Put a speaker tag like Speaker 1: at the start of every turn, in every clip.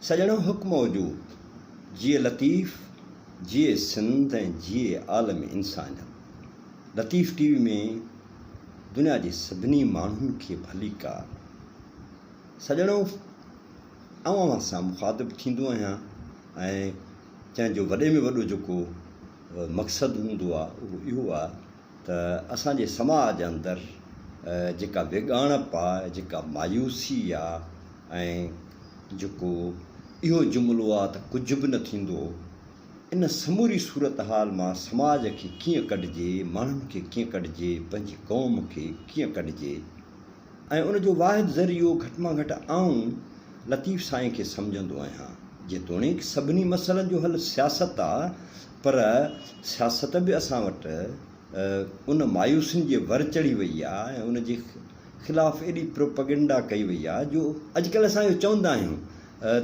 Speaker 1: سڄڻو حق موجود، جيئي لطيف، جيئي سنڌ ۽ جيئي عالم انسانيت. لطيف ٽي وي ۾ دنيا جي سڀني ماڻهن کي ڀليڪار. سڄڻو آئون اوهان سان مخاطب ٿيندو آهيان ۽ جنهن جو وڏي ۾ وڏو جيڪو مقصد هوندو آهي اهو اهو آهي ته اسان جي سماج اندر جيڪا ويڳاڻپ آ، جيڪا مايوسي آ ۽ جيڪو اهو جملو آ ته ڪجهه به نه ٿيندو، ان سموري صورتحال مان سماج کي ڪيئن ڪڍجي، ماڻهن کي ڪيئن ڪڍجي، پنهنجي قوم کي ڪيئن ڪڍجي ۽ ان جو واحد ذريعو گهٽ مان گهٽ آئون لطيف سائين کي سمجهندو آهيان. جيتوڻيڪ سڀني مسئلن جو حل سياست آ پر سياست به اسان وٽ ان مايوسين جي ور چڙهي وئي آ ۽ ان جي خلاف ايڏي پروپئگنڊا ڪئي وئي آ جو اڄڪلهه اسان اهو چوندا آهيون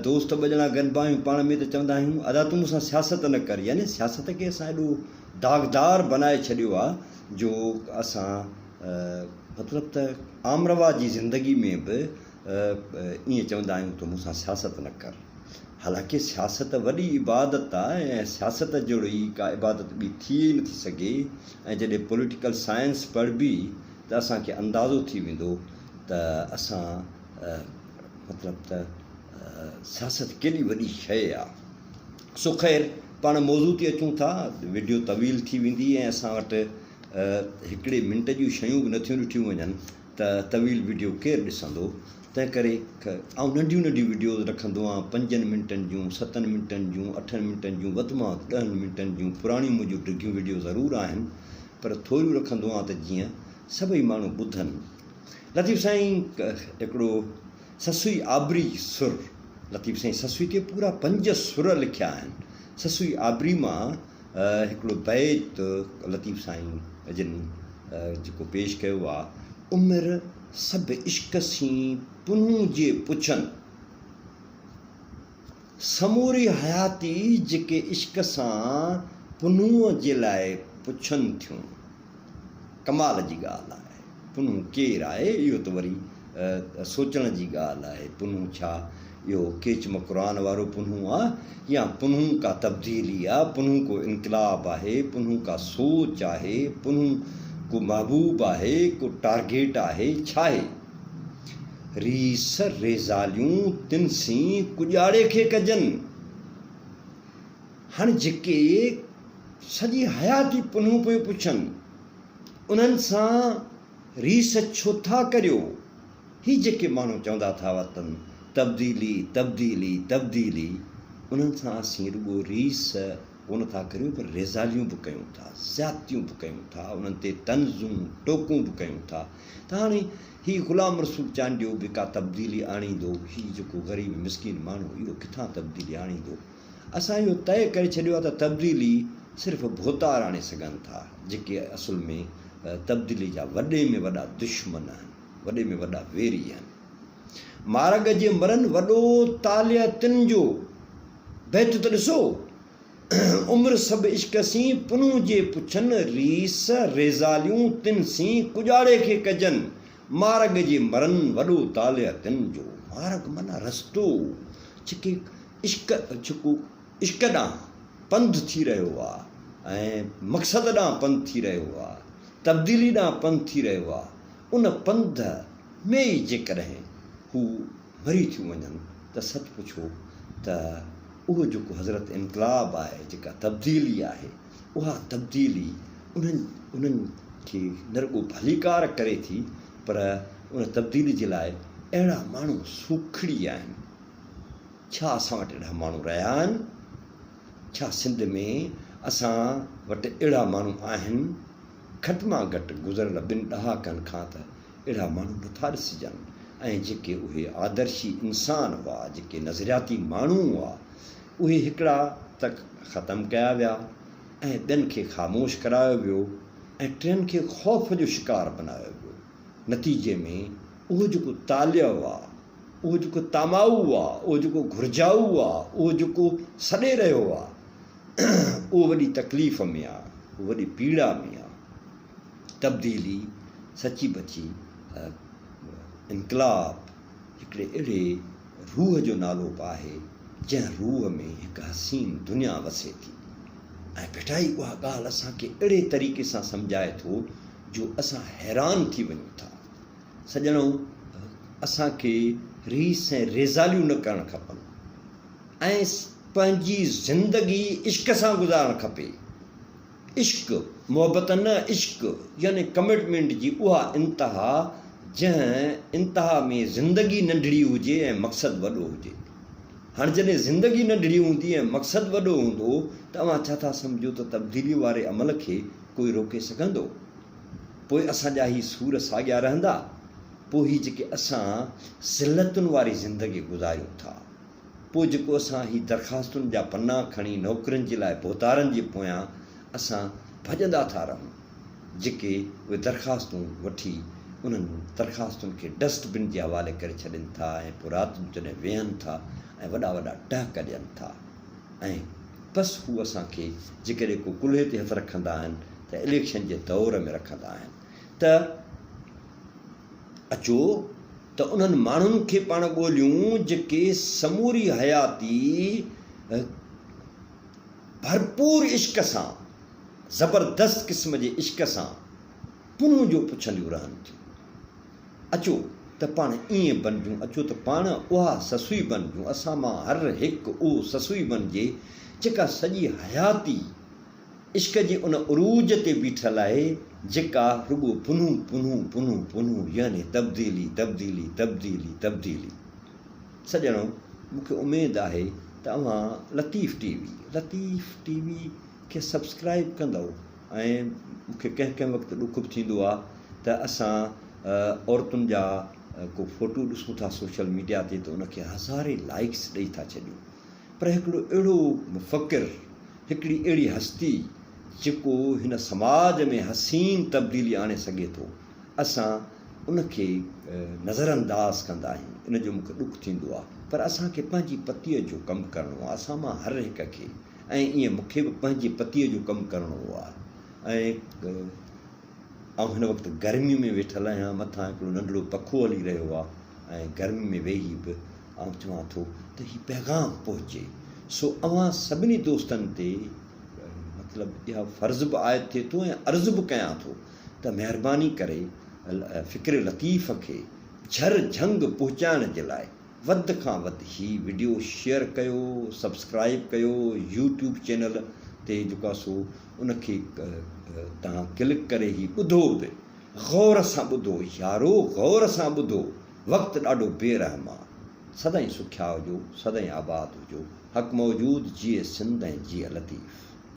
Speaker 1: دوست ٻه ڄڻا گڏبا آهيون پاڻ ۾ ته چوندا آهيون ادا تون مون سان سياست نه ڪر يعني سياست کي اسان ايڏو داغدار بنائي ڇڏيو آ جو اسان مطلب ته عام رواجي زندگي ۾ به ائين چوندا آهيون ته مون سان سياست نه ڪر. حالانڪه سياست وڏي عبادت آهي ۽ سياست جهڙي ڪا عبادت ٻي ٿي ئي نٿي سگهي ۽ جڏهن پوليٽيڪل سائنس پڙهبي ته اسان کي اندازو ٿي ويندو ته اسان مطلب ته سياست ڪيڏي وڏي شيء آهي. سو خير پاڻ موضوع تي اچون ٿا، وڊيو طويل ٿي ويندي ۽ اسان وٽ هڪڙي منٽ جون شيون به نٿيون ڏٺيون وڃن. ته طويل وڊيو ڪير ڏسندو تنهن ڪري آئون ننڍيون ننڍيون وڊيوز رکندو آهيان پنجن منٽن جون ستن منٽن جون اٺن منٽن جون وڌ مان وڌ ڏهن منٽن جون پراڻيون منهنجون ڊگهيون وڊيو ضرور آهن پر ٿوريون رکندو آهيان ته جيئن سڀئي ماڻهو ٻڌن لطيف سائين هڪڙو سسئي آبري سر لطيف سائين سسئي تي پورا پنج سر لکيا آهن سسئي آبري مان هڪڙو بيت لطيف سائين جن جيڪو پيش ڪيو آ، عمر سڀ عشق سين پنهون جي پڇن. سموري حياتي جيڪي عشق سان پنهونء جي لاء پڇن ٿيون. ڪمال جي ڳالهه آهي. پنهون ڪير آهي؟ اهو ته وري سوچڻ جي ڳالهه آهي. پنهون ڇا اهو ڪيچ مڪران وارو پنهون آ يا پنهون ڪا تبديلي آ، پنهون ڪو انقلاب آهي، پنهون ڪا سوچ آهي، پنهون ڪو محبوب آهي، ڪو ٽارگيٽ آهي، ڇاهي؟ ريس ريزاليون تن سين ڪڄاڙي کي ڪجن. هاڻي جيڪي سڄي حياتي پنهون پيون پڇن، انهن سان ريس ڇو ٿا ڪريو؟ هي جيڪي ماڻهو چوندا ٿا وتن تبديلي، تبديلي، تبديلي، انهن سان اسين رڳو ريس ڪونه ٿا ڪريون پر ريزاليون به ڪيون ٿا، زيادتيون به ڪيون ٿا، انهن تي طنزون، ٽوڪون به ڪيون ٿا ته هاڻي هي غلام رسول چانڊيو به ڪا تبديلي آڻيندو، هي جيڪو غريب مسڪين ماڻهو اهو ڪٿان تبديلي آڻيندو؟ اسان اهو طئي ڪري ڇڏيو آهي ته تبديلي صرف ڀوتار آڻي سگهن ٿا، جيڪي اصل ۾ تبديلي جا وڏي ۾ وڏا دشمن آهن، وڏي ۾ وڏا ويري آهن. مارڳ جي مرن وڏو طالع تن جو، بيت ته ڏسو، عمر سڀ عشق سين پنهون جي پڇن، ريس ريزاليون تن سين ڪڄاڙي کي ڪجن، مارڳ جي مرن وڏو طالع تن جو، مارڳ معنيٰ رستو، جيڪي عشق جيڪو عشق ڏانهن پنڌ ٿي رهيو آ ۽ مقصد ڏانهن پنڌ ٿي رهيو آ، تبديلي ڏانهن پنڌ ٿي رهيو آ، ان پنڌ ۾ ئي جيڪڏهن هو مري ٿيون وڃن ته سچ پڇو ته اهو جيڪو حضرت انقلاب آهي، جيڪا تبديلي آهي، اها تبديلي انهن انهن کي نه رڳو ڀليڪار ڪري ٿي پر ان تبديلي جي لاء اهڙا ماڻهو سوکڙي آهن. ڇا اسان وٽ اهڙا ماڻهو رهيا آهن؟ ڇا سنڌ ۾ اسان وٽ اهڙا ماڻهو آهن؟ گهٽ مان گهٽ گذريل ٻن ڏهاڪن کان ته اهڙا ماڻهو نٿا ڏسجن ۽ جيڪي اهي آدرشي انسان هئا، جيڪي نظرياتي ماڻهو هئا، اهي هڪڙا ته ختم ڪيا ويا ۽ ٻين کي خاموش ڪرايو ويو ۽ ٽين کي خوف جو شڪار بنايو ويو. نتيجي ۾ اهو جيڪو طالع آ، اهو جيڪو طامعو آ، اهو جيڪو گهرجائو آ، اهو جيڪو سڏي رهيو آ، اهو وڏي تڪليف ۾ آ، اهو وڏي پيڙا ۾ آ. تبديلي سچي پچي انقلاب هڪڙي اهڙي روح جو نالو به آهي، جنهن روح ۾ هڪ حسين دنيا وسي ٿي. ۽ ڀٽائي اها ڳالهه اسان کي اهڙي طريقي سان سمجهائي ٿو جو اسان حيران ٿي وڃون ٿا. سڄڻو! اسان کي ريس ۽ ريزاليون نه ڪرڻ کپن ۽ پنهنجي زندگي عشق سان گذارڻ کپي. عشق، محبت نه، عشق يعني ڪمٽمينٽ جي اها انتها جنهن انتها ۾ زندگي ننڍڙي هجي ۽ مقصد وڏو هجي. هاڻ جڏهن زندگي ننڍڙي هوندي ۽ مقصد وڏو هوندو ته اوهان ڇا ٿا سمجهو ته تبديلي واري عمل کي ڪوئي روڪي سگهندو؟ پوء اسان جا هي سور ساڳيا رهندا؟ پوء هي جيڪي اسان ذلتن واري زندگي گذاريون ٿا، پوء جيڪو اسان هي درخواستن جا پنا کڻي نوڪرين جي لاء ڀوتارن جي پويان اسان ڀڄندا ٿا رهون، جيڪي اهي درخواستون وٺي انهن درخواستن کي ڊسٽ بن جي حوالي ڪري ڇڏين ٿا ۽ پوء رات جو جڏهن ويهن ٿا ۽ وڏا وڏا ٽهڪ ڏين ٿا ۽ بس هو اسان کي جيڪڏهن ڪو ڪلهي تي هٿ رکندا آهن ته اليڪشن جي دور ۾ رکندا آهن ته اچو ته انهن ماڻهن کي پاڻ ڳوليون جيڪي سموري حياتي ڀرپور عشق سان، زبردست قسم جي عشق سان پنهون جو پڇنديون رهن ٿيون. اچو ته پاڻ ائين بنجون، اچو ته پاڻ اها سسئي بنجون، اسان مان هر هڪ اهو سسئي بنجي جيڪا سڄي حياتي عشق جي ان عروج تي بيٺل آهي جيڪا رڳو پنهون پنهون پنهون پنهون يعني تبديلي تبديلي تبديلي تبديلي. سڄڻو مون کي اميد آهي ته اوهان Latif T V Latif T V کي سبسڪرائب ڪندؤ ۽ مون کي ڪنهن ڪنهن وقت ڏک به ٿيندو آهي ته اسان عورتن جا ڪو فوٽو ڏسون ٿا سوشل ميڊيا تي ته ان کي هزارين لائڪس ڏئي ٿا ڇڏيون پر هڪڙو اهڙو مفڪر هڪڙي اهڙي هستي جيڪو هن سماج ۾ حسين تبديلي آڻي سگهي ٿو اسان ان کي نظر انداز ڪندا آهيون ان جو مون کي ڏک ٿيندو آهي پر اسان کي پنهنجي پتيء جو ڪم ڪرڻو آهي اسان مان هر هڪ کي ۽ ائين مون کي به پنهنجي پتيء جو ڪم ڪرڻو آهي ۽ آئون هن وقت گرمي ۾ ويٺل آهيان مٿان هڪڙو ننڍڙو پکو هلي رهيو آهي ۽ گرمي ۾ ويهي به آئون چوان ٿو ته هي پيغام پهچي سو اوهان سڀني دوستن تي مطلب اها فرض به عائد ٿئي ٿو ۽ عرض به ڪيان ٿو ته مهرباني ڪري فڪر لطيف کي جھر جھنگ پهچائڻ جي لاء وڌ کان وڌ هي وڊيو شيئر ڪيو سبسڪرائب ڪيو يوٽيوب چينل تي جيڪو آهي سو ان کي تهان ڪلڪ ڪري هي ٻڌو به غور سان ٻڌو يارو غور سان ٻڌو وقت ڏاڍو بي رحم آ سدائين سکيا هجو سدائين آباد هجو حق موجود جيئي سنڌ ۽ جيئي لطيف.